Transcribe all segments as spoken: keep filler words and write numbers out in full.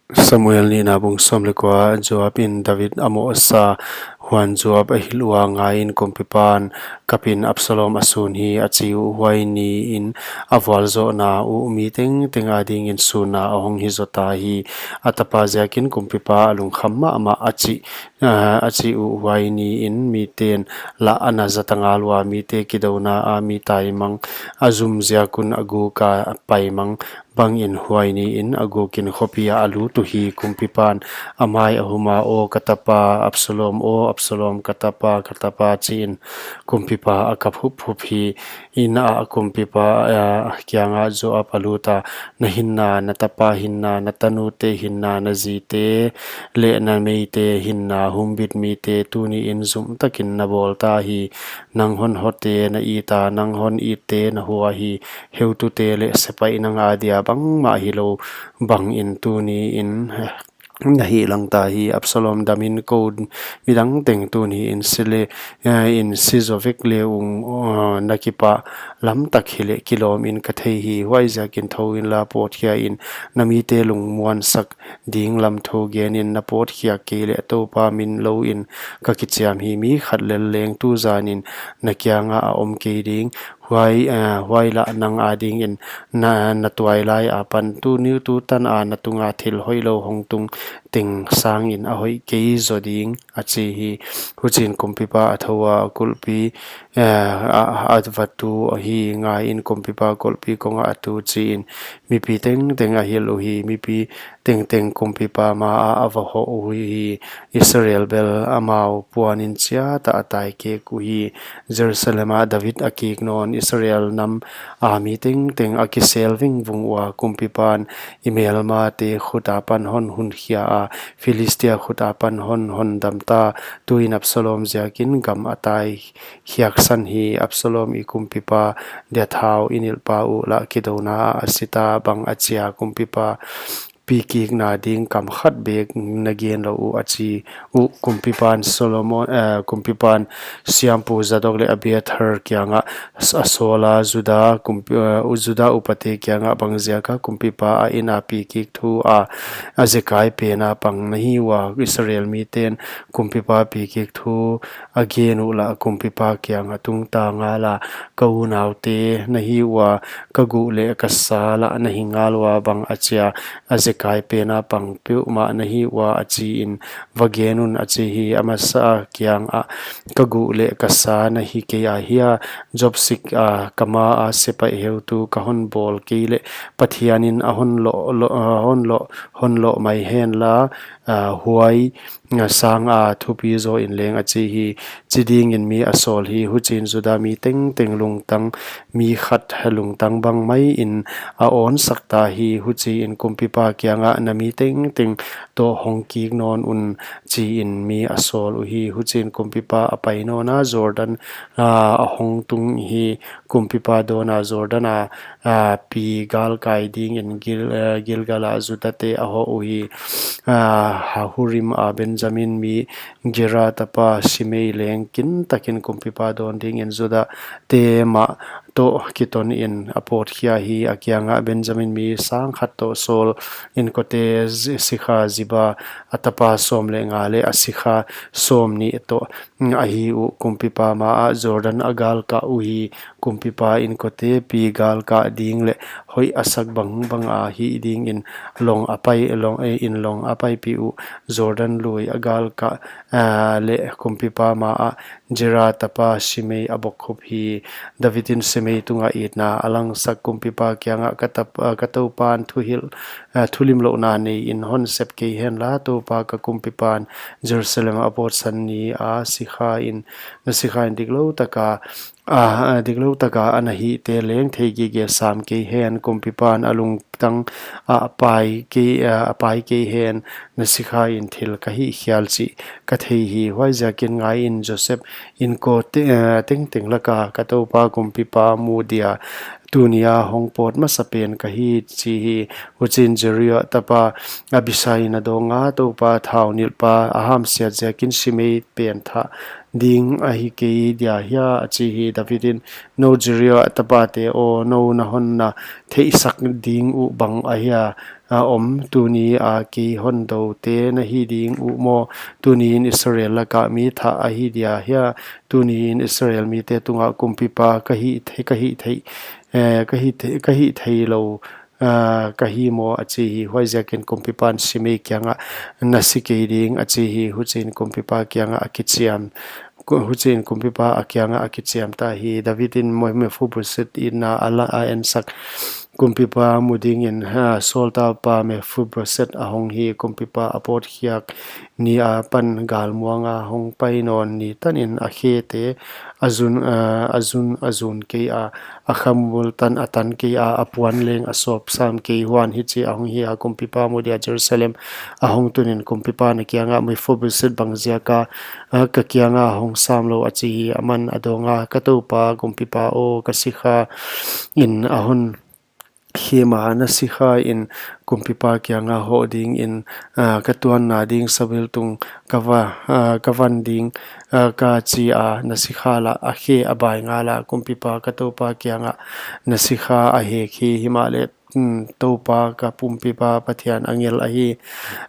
Samuel nihna bung sawm leh kua. Joab in David a mohsa. Huan Joab a hilh ua, ngaiin, kumpipan, kapin Absalom a sun hi, a chi uh. Huai niin a vualzohna uh mi tengteng adingin sunna a hong hi zota hi. A tapa ziakin kumpipa a lungkham mahmah, a chi, a, a chi uh. Huai niin miten lah a na zata ngal ua, mite kidouna a mi taimang a zum ziak un a guk a paimang bangin huai niin a gukin khopi ah a lut uhi. Kumpipan a mai a hum a, aw ka tapa Absalom, aw Absalom, ka tapa, ka tapa, chiin kumpipa a kap hup hup hi. Inn ah kumpipa, a, kiangah Joab a lut a, na hinna, na tapa hinna, na tanute hinna, na zite leh na meite hinna, humbit mite, tuniin zumtakin na bawl ta hi. Nang hon hote na it a, nang hon itte na hua hi. Heutute leh sepaih nang adia bangmah hilou bangin tuniin na hihlang ta hi. Absalom damin kou midang teng tuniin si leh, eh, in si zo vek leh ung, eh, na kipah lamtak hileh kilawmin ka thei hi. Huaiziakin thou inla, pawtkhiain, na mite lungmuansak ding lam thu genin, na pawtkhiak kei leh Toupa min louin ka kichiam hi. Mi khat lel leng tuzanin na kiangah a om kei ding. Huai, eh, huai lah nang adingin na, na tuailai apan, tuni tutan a na tunga thil hoihlou hong tung teng sangin a hoih kei zaw ding, a chi hi. Huchiin kumpipa a thou a, kulhpi, eh, a, a va tu hi. Ngaiin, kumpipa kulhpi kongah a tu, chiin mipi tengteng a hilh uhi. Mipi tengteng kumpipa maah a va hoh uhi. Israel bel amau puanin chiatah a tai kek uhi. Jerusalem ah David a kik nawn, Israel nam a mi tengteng a kisel vingvung ua. Kumpipan, i melmate khut apan hon hunkhia a, Philistia khut apan hon hondam ta. Tuin Absalom ziakin gam a tai khiaksan hi. Absalom, i kumpipa dia thau i nilhpa uh lah kidouna ah a si ta, bang achia? Kumpipa pikikna ding kam khat bek na gen lou uh, a chi uh. Kumpipan Solomon, eh, kumpipan siampu Zadok leh Abiathar kiangah a sawl a, Juda kumpi, eh, Juda upate kiangah, bangziaka kumpipa a inn a pikik thu a, a zekai pena pang na hi ua? Israel miten kumpipa pikik thu a gen uh lah kumpipa kiangah tungta ngal a, ka unaute na hi ua, ka guh leh ka sa lah na hi ngal ua, bang achia? A zekai pena pang peuhmah na hi ua, a chiin, va gen un, a chi hi. Amasa kiangah, ka guh leh ka sa na hi kei ahia? Jopsik a ka maa sepaih heutu ka hon bawl kei leh Pathianin a hon loh, loh, a hon loh, hon loh mai henla, a, huai, a, sanga thupi zaw in leng, a chi hi. Chi dingin mi a sawl hi. Huchiin Juda mi tengteng lungtang, mi khat lungtang bang maiin a awnsak ta hi. Huchiin kumpipa kiangah, na mi tengteng toh hong kik nawn un, chiin mi a sawl uhi. Huchiin kumpipa a pai nawn a, Jordan, a, a hong tung hi. Kumpipa dawn a Jordan a, a, pi galkai dingin Gil-, a, Gilgal ah Judate a hoh uhi. A, Bahurim a Benjamin mi Gera tapa Simei leng kintakin kumpipa dawn dingin Judate mah toh kitonin a pawtkhia hi. A kiangah, Benjamin mi sang khat toh Saul inkote, Zi-, sikha Ziba, a tapa sawm leh nga leh a sikha sawmnih toh, mm, ahi uh. Kumpipa maah Jordan a galkah uhi. Kumpipa inkote pi galkah ding leh hoih a sak bangbang a hih dingin long a pai, long, eh, in long a paipih uh. Jordan lui a galkah, ah, leh kumpipa maah Gera tapa Simei a bokkhup hi. David in Simei tungah itna a langsak, kumpipa kiangah, ka tap-, ah, ka toupan thuhilh, ah, thulimlouhna neiin hon sep kei henla, Toupa ka kumpipan Jerusalem a pawtsan ni a sikhain, na sikhain diklou taka, ah, diklou taka a na hihte leng theigige sam kei hen. Kumpipan a lungtang a pai kei, ah, a pai kei hen, na sikhain thil ka hihkhial chih ka thei hi. Huaiziakin ngaiin, Joseph inkote, eh, tengteng laka ka toupa kumpipa mu dia tunia hong pawt masapen ka hi, chi hi. Huchiin Zeruia tapa Abisai in a dawng a, Toupa thaunilhpa a hamsiat ziakin Simei pen thah ding ahi kei dia hia? a chi hi. David in, nou Zeruia tapate aw, nou na honna theihsak ding uh bang ahia? a om, tuni a kei hondoute na hi ding uh maw? Tuni in Israel laka mi thah ahi dia hia? Tuni in Israel mite tunga kumpipa ka hih thei, ka hih thei, eh, ka hih thei, ka hih theilou, ah, ka hi maw, a chi hi. Huaiziakin kumpipan Simei kiangah, na si kei ding, a chi hi. Huchiin kumpipa kiangah a kichiam, ku-, huchiin kumpipa a kiangah a kichiam ta hi. David in Mo-, Mephiboset itna a la-, a ensak kumpipa mu dingin, ha, Saul tapa Mephiboset a hong hi. Kumpipa a pawtkhiak ni apan galmuanga hong pai nawn ni tanin a khete a zun, ah, a zun, a zun kei a, a khamul tan a tan kei a, a puan leng a sawp sam kei. Huan hichi a hong hi a, kumpipa mu dia Jerusalem a hong tunin kumpipan a kiangah, Mephiboset, bangziaka, ah, ka kianga hong sam lou, a chi hi. Aman a dawnga, ka toupa kumpipa aw, ka sikha in a hon khema, na sikha in kumpipa kianga hoh dingin, ah, ka tuanna ding sabiltung ka va, ah, ka van ding, ah, ka chi a, na sikha lah a khe a bai ngala. Kumpipa ka toupa kiangah na sikha a hek hi, himahleh, hmm, toupa ka pumpipa Pathian angel ahi.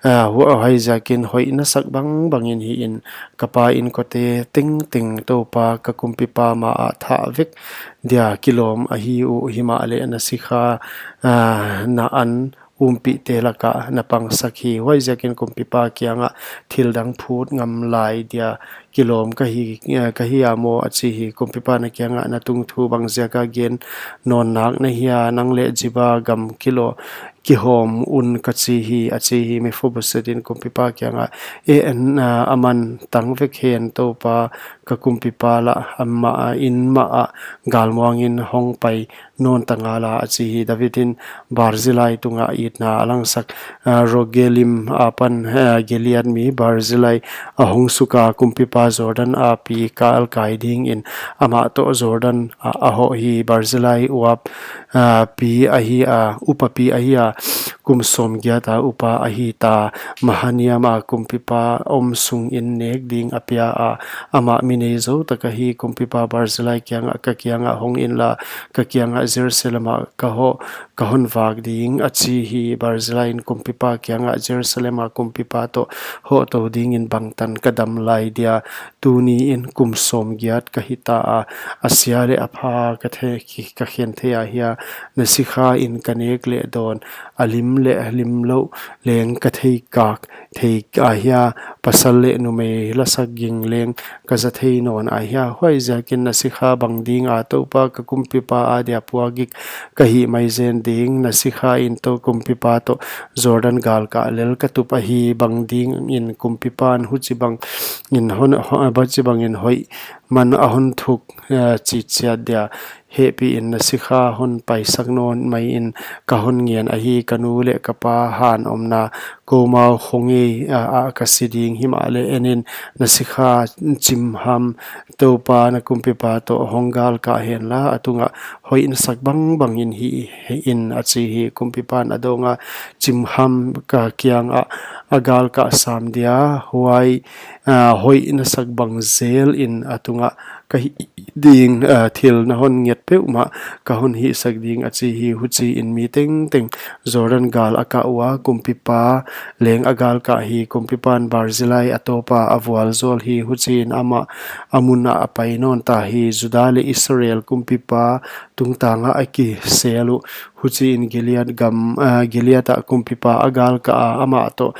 Ah, hu-, huaiziakin hoih na sak bangbangin hihin, ka pa inkote tengteng toupa ka kumpipa maah thah vek dia kilawm ahi uh, himahleh na sikha, ah, na an umpihte laka na pangsak hi. Huaiziakin kumpipa kiangah thil dang phut ngam lai dia kilawm ka hi, eh, ka hi a maw, a chi hi. Kumpipan a kiangah, na tungthu bangziaka gen nawn nak na hia? Nang leh Ziba gam kilaw, kihawm un, ka chi hi, a chi hi. Mephiboset in kumpipa kiangah, e, en, ah, aman tang vek hen, toupa ka kumpipa lah amah, ah, in maah galmuangin hong pai nawn ta ngala, a chi hi. David in Barzillai tunga itna a langsak, ah, Rogelim apan, ah, Gilead mi Barzillai a hong suka, kumpipa Jordan api galkai dingin amah toh Jordan a, a hoh hi. Barzillai uap, ah, pi ahi a, upapi ahi a, kum sawmgiat a upa ahi ta. Mahanaim a kumpipa om sungin nek ding a pia a, amah mi nei zou tak ahi. Kumpipa Barzillai kiangah, ka kiangah hong inla, ka kiangah Jerusalem ah ka hoh, ka hon vak ding, a chi hi. Barzillai in kumpipa kiangah, Jerusalem a kumpipa toh hohtou dingin bangtan ka dam lai dia? Tuni in kum sawmgiat ka hita a, a sia leh a pha ka the-, ki-, ka khen thei a hia? Na sikha in ka nek leh dawn, a lim leh a lim lou leng ka thei kak thei a hia? Pasal leh numei lasak ging leng ka za thei nawn a hia? Huaiziakin na sikha bang dinga toupa ka kumpipa adia puakgik ka hih maizen ding? Na sikha in tou kumpipa toh Jordan galkah lel ka tup ahi. Bang dingin kumpipan huchibangin hon, ho-, huchibangin hoih man a hon thuk, eh, chitchiat dia? Hehpih in na sikha hon paisak nawn mai in, ka hon ngen ahi. Ka nu leh ka pa han omna koumau khongei, ah, ah, ka si ding. Himahleh en in, na sikha Chimham, toupa na kumpipa toh hong galkah henla, a tungah hoih na sak bangbangin hih in, a chi hi. Kumpipan a dawnga, Chimham ka kiangah a galkah sam dia? Huai, ah, hoih na sak bang zelin a tungah ka hih ding, ah, thil na hon nget peuhmah ka hon hihsak ding, a chi hi. Huchiin mi tengteng Jordan gal a kah ua, kumpipa leng a galkah hi. Kumpipan Barzillai a tawpa a vualzawl hi. Huchiin amah a mun ah a pai nawn ta hi. Juda leh Israel kumpipa tungtangah a kisel uh. Huchiin Gilead gam, ah, Gilead ah kumpipa a galkah a, amah toh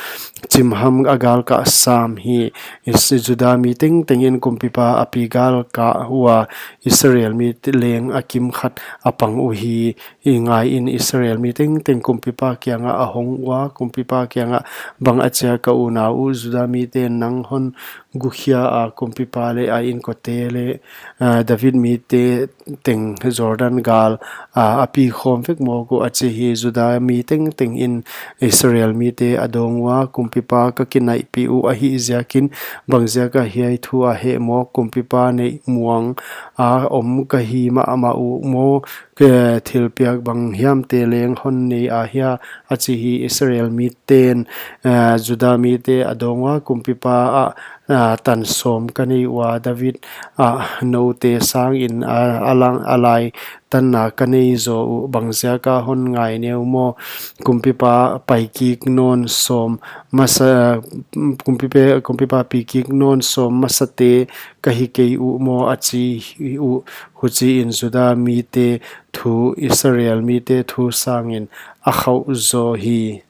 Chimham a galkah sam hi. Is-, Juda mi tengtengin kumpipa a pi galkah ua, Israel mi te leng a kimkhat a pang uhi. Hi ngaiin Israel mi tengteng kumpipa kiangah a hong ua, kumpipa kiangah, bang achia ka unau uh Juda miten nang hon gukhia a, kumpipa leh a inkote leh, ah, David mite teng Jordan gal, ah, a pi khawm vek mawk uh, a chi hi. Juda mi tengtengin Israel mite a dawng ua, kumpipa ka kinaihpih uh ahihziakin, bangziaka hiai thu a heh mawk? Kumpipa neih muang a om ka hi mahmah uh maw? Ke thilpiak bang hiamte leng hon nei a hia? A chi hi. Israel miten, eh, Juda mite a dawng ua, kumpipa ah a, tan sawm ka nei ua, David, a, noute sangin, a, a lang, a lai tanna ka nei zaw uh, bangziaka hon ngaineu maw? Kumpipa pai kik nawn sawm masa, kumpipe-, kumpipa pi kik nawn sawm masate ka hi kei uh maw? A chi uh. Huchiin Juda mite thu, Israel mite thu sangin a khauh zaw hi.